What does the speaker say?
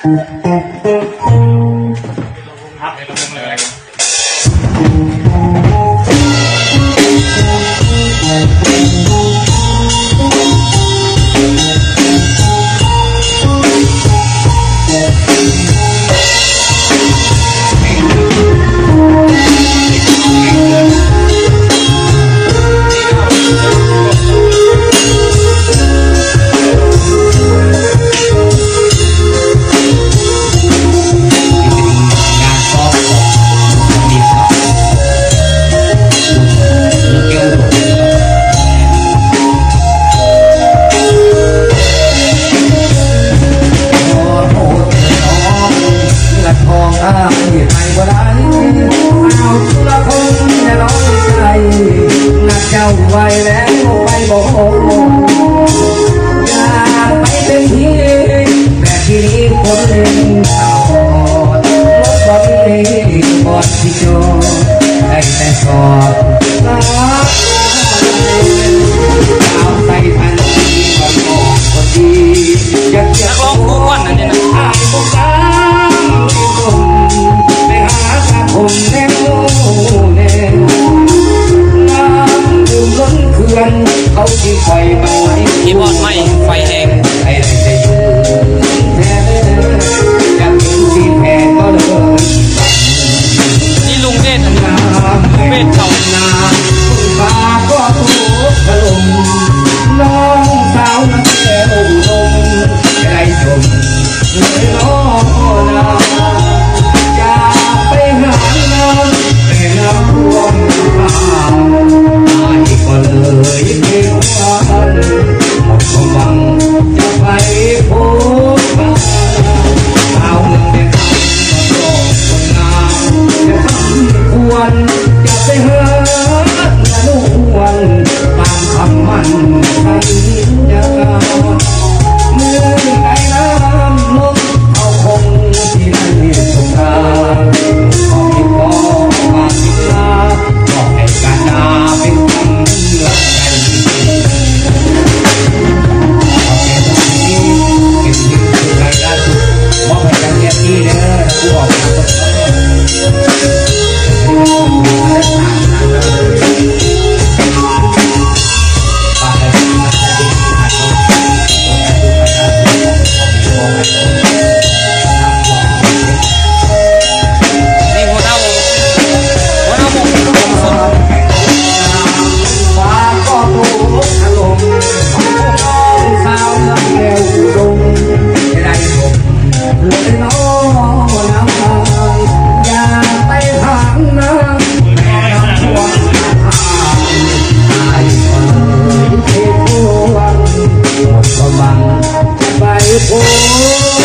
ລະທອງອ້າຍໄປບໍ່ໄດ້ ເອົາຈຸລະຄົງແຕ່ນ້ອຍໃຈ ນັດເຈົ້າໄວ້ແລ້ວໄປບໍ່ຮອດ ຢ່າໄປເຕັມທີ່ ແບບທີ່ນີ້ຄົນເຫຼັ້ນຕາບອດ ລົດບໍ່ມີບ່ອນຊິຈອດ ໄດ້ແຕ່ສອດ ສາວໃສ່ພັນ ທີ່ບອດໃໝ່ໄຟແຮງ ນີ້ລຸງເດດ ເບດເຂົາ ນ້ອງສາວນາແກ້ວອຸດົມ ຈະໄດ້ຊົມເລີຍນ້ອງນາ ຈະໄປຫານາແມ່ນ້ຳຖ້ວມຂ້າ ອ້າຍກໍເລີຍເພວານ ໝົດຄວາມຫວັງຈະໄປພົບ ສາວເມືອງແມ່ຄຳ ສອງຄົນງາມ ແມ່ຄຳຄວນ ຈະໄປຫານານວນ ຕາມຄຳໝັ້ນສັນຍາ ມື້ໃດນ້ຳລົງເຂົ້າຄົງ ທີ່ນັ້ນສົງການ ຂໍມີພໍ່ມາສິລາ ບອກໃຫ້ການໜ້າເປັນຄຳເຫຼືອໃຈ ເປັນເພງສຸດທ້າຍລ່າສຸດ ມອບໃຫ້ກັບເອັຟຊີເດີ ຜູ້ອອກແບບ ນີ້ຫົວໜ້າວົງ ຫົວໜ້າວົງ ເລີຍນ້ອງນາງ ຢ່າໄປຖາມນາງ ແມ່ນ້ຳຖ້ວມຂ້າ ອ້າຍກໍເລີຍເພວານ ໝົດຄວາມຫວັງຈະໄປພົບ